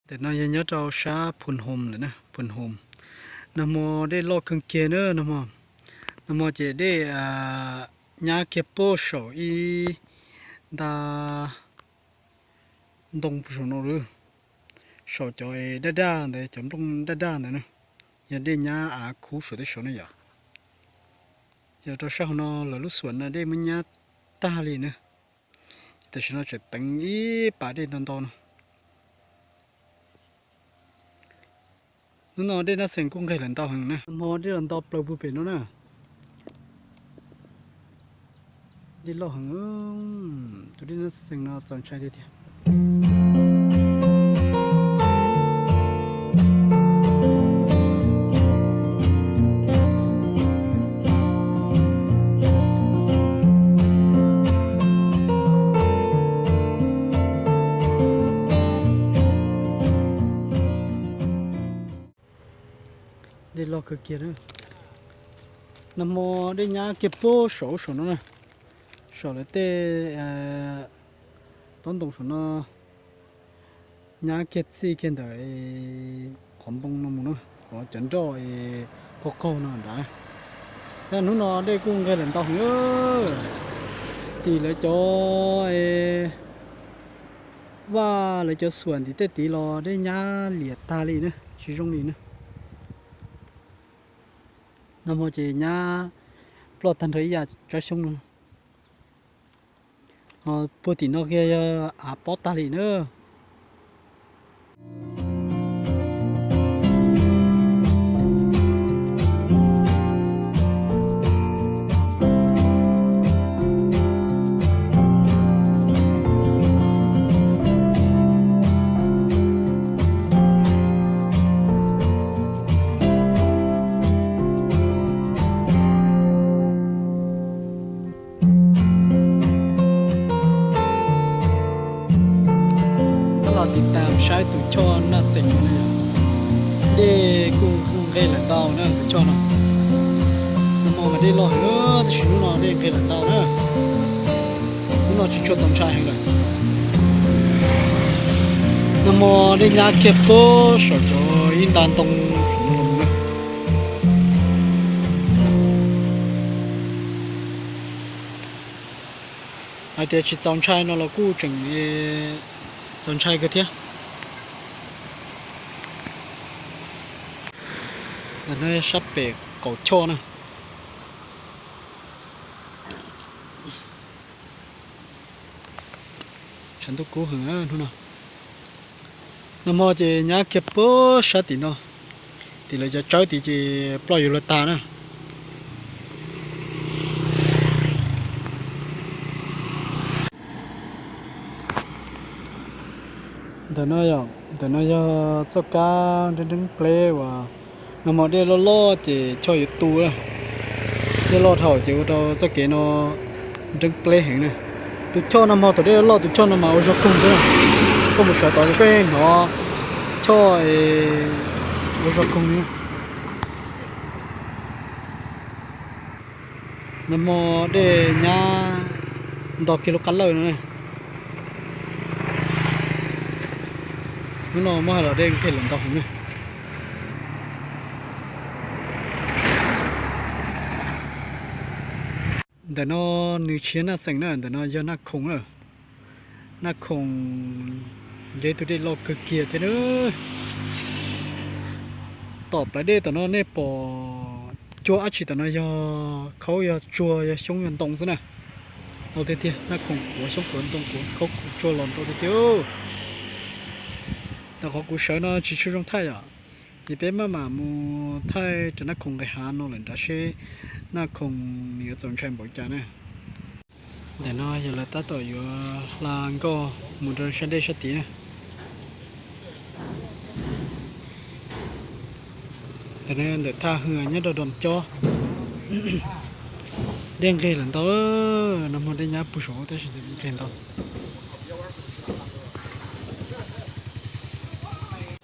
Ntawm no yog nyob rau sab Phu Hom lawm na, Phu Hom. Nag hmo dej loj kawg kiag na, nag hmo, nag hmo ces dej nyab kiag puag saum ib nta ntoo saum no lawm, saum cov daj daj ntawd, cov nplooj daj daj ntawd na, yog dej nyab av khub saum tej saum na yom. Yog rau sab hauv no lawv lub xuam no dej muab nyab tag li na, ces tam sim no tseem teev ib pas dej ntau ntau no. Hnub no dej Naj Xees kuj nqeg lawm ntau heev na, hmo dej los ntau plaws puag pem no na. Dej loj heev, tus dej Naj Xees no txaus ntshai tiag tiag. Dej loj kawg kiag na. Nag hmo dej nyab kiag puag saum saum no na, saum lawv tej tob ntoo saum no, nyab kiag txij kiag ntawm qhov npoo no mus na, qhov cov nroj qaug qaug no nrad. Tab hnub no dej kuj nqeg lawm ntau heev, tim lawv cov vaj lawv cov xuam ntim tej tid los dej nyab liam tag li na, tsis zoo li na. Nag hmo ces nyab ploj tag nrho ib yam tsab xyoob no. Ho puag tim no kiag yog av pob tag li na. Los tiv tam saib tus choj Naj Xees no, dej kuj nqeg lawm ntau na tus choj no. Nag hmo mas dej loj heev, tab sis hnub no dej nqeg lawm ntau na. Hnub no tsis tshua txaus ntshai heev lawm. Nag hmo dej nyab kiag puag saum cov ib nta ntoo saum no los na. Hais tias tsis txaus ntshai no los kuj tseem txaus ntshai kawg thiab. Ntawm no sab pem qaum choj na. Tshav ntuj kub heev hnub no. Nag hmo ces nyab kiag puag sab tim no, tim lawv cov tsawb tid ces ploj yuav luag tag na. Ntawm no, ntawm no yog txoj kab nreeb nreeb pleb uas nag hmo dej loj loj ces choj yuav tu. Dej loj dhau ces ua rau txoj kev no nreeb pleb heev na. Tus choj nag hmo thaum dej loj tus choj no mas ua zog koog xwb na. Koj mus sawv tod ces koj yeej hnov choj ua zog koog li. Nag hmo dej nyab nto kiag lub qab lawj no. Hnub no muab hais los dej nqeg lawm ntau heev na. Ntawm no nws tsis yog Naj Xees na, ntawm no yog Naj Khoom na. Naj Khoom yog ib tug dej loj kawg kiag thiab na. Tom plawv dej tom no nej pom cuag dab tsi tom no yog khaub yog tsuag yog xyoob yog ntoo xwb na. Ntau tiag tiag, Naj Khoom kuav xyoob kuav ntoo kuav khaub kuav tsuag los ntau tiag tiag. Tau qhov kuv sawv no tsis tshua zoo thaij yom, ces peb maj mam mus thaij rau Naj Khoom nqis hav no lawm nrad seb Naj Khoom nws yuav txaus ntshai npaum cas na. Ntawm no yog lawv tab tom yuav hla nkoj mus rau sab dej sab tid na. Ntawm no ntawm thaj hwj nyob rau Doos Cob. Dej nqeg lawm ntau, nag hmo dej nyab puag saud tab sis nqeg ntau.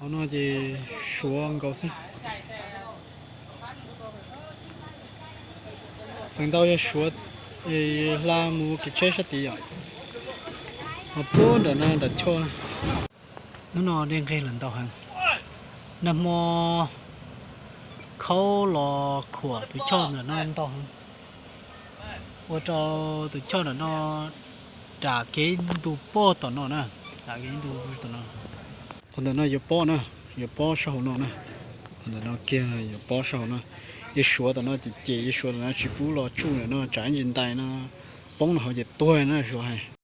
Hauv no ces suav nkaus xwb. Feem ntau yog suav hla mus kev tsheb sab tid yom. Ho puag nram no nram choj. Hnub no dej nqeg los ntau heev. Nag hmo khaub los khuam tus choj ntawm no ntau heev, ua rau tus choj ntawm no ram kev ntu pog tom no na, ram kev ntu tom no. Qhov ntawm no yuav pob na, yuav pob sab hauv no na. Qhov ntawm no kiag yuav pob sab hauv no. Yuav suav tom no ces ces, yuav suav tom no tsis pub los tsuj ntawm no tsam ib ntsis ntais no poob no hauv ces tuag na suav hais.